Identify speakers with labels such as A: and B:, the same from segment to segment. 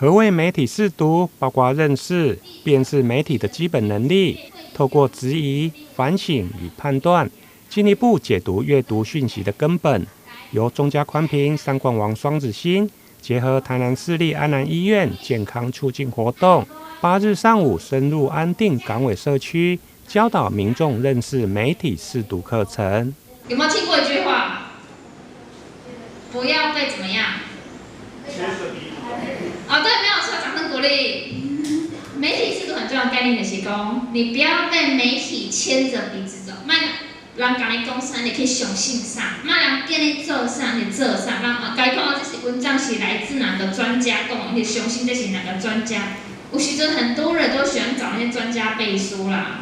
A: 何謂媒體識讀？包括認識、辨識媒體的基本能力，透過質疑、反省與判斷，進一步解讀閱讀訊息的根本。由中嘉寬頻三冠王雙子星結合台南市立安南醫院健康促進活動，8日上午深入安定港尾社區，教導民眾認識媒體識讀課程。
B: 有沒有聽過一句話？不要被怎麼樣？哦，對，沒有錯，掌聲鼓勵。媒體識讀很重要的概念就是講，你不要被媒體牽着鼻子走。莫人共你講啥，你去相信啥；莫人叫你做啥，你做啥。人共你講這是文章是來自哪個專家講，你相信這是哪個專家。有時陣很多人都喜歡找那些專家背書啦，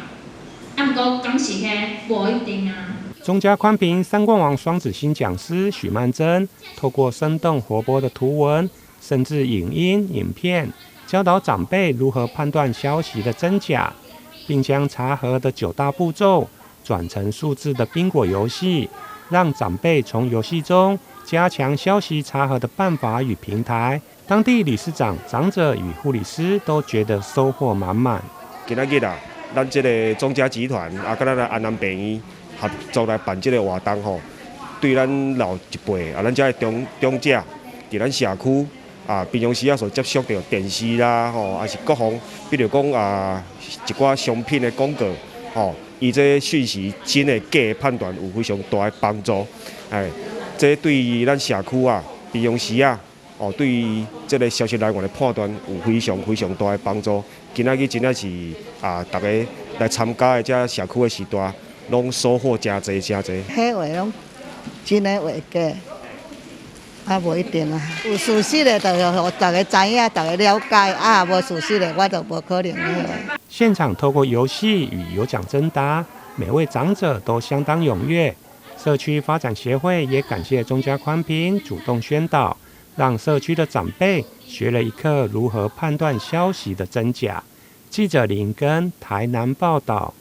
B: 啊，毋過敢是彼無一定啊。
A: 中嘉寬頻三冠王雙子星講師許曼珍，透過生動活潑的圖文，甚至影音、影片，教導長輩如何判斷消息的真假，並將查核的九大步驟轉成數字的賓果遊戲，讓長輩從遊戲中加強消息查核的辦法與平台。當地理事長、長者與護理師都覺得收穫滿滿。
C: 今仔日啊，咱這个中嘉集團啊，佮咱的安南病院合作來辦這个活動吼，對咱老一輩啊，咱遮的長長者，佇咱社區啊，平常時啊所接觸著電視啦，吼，抑是各方，比如講啊，一寡商品的廣告，吼，伊這訊息真的假的判斷有非常大的幫助。哎，這對咱社區啊，平常時啊，哦，對這个消息來源的判斷有非常非常大的幫助。今仔日真正是啊，逐家來參加的這社區的時代，攏收穫誠濟誠濟。
D: 彼話攏真的話假，啊無一定啊。有事實的，就予逐家知影，逐家了解；啊，無事實的，我就無可能彼話。
A: 現場透過遊戲與有獎徵答，每位長者都相當踴躍。社區發展協會也感謝中嘉寬頻主動宣導，讓社區的長輩學了一課如何判斷消息的真假。記者林根台南報道。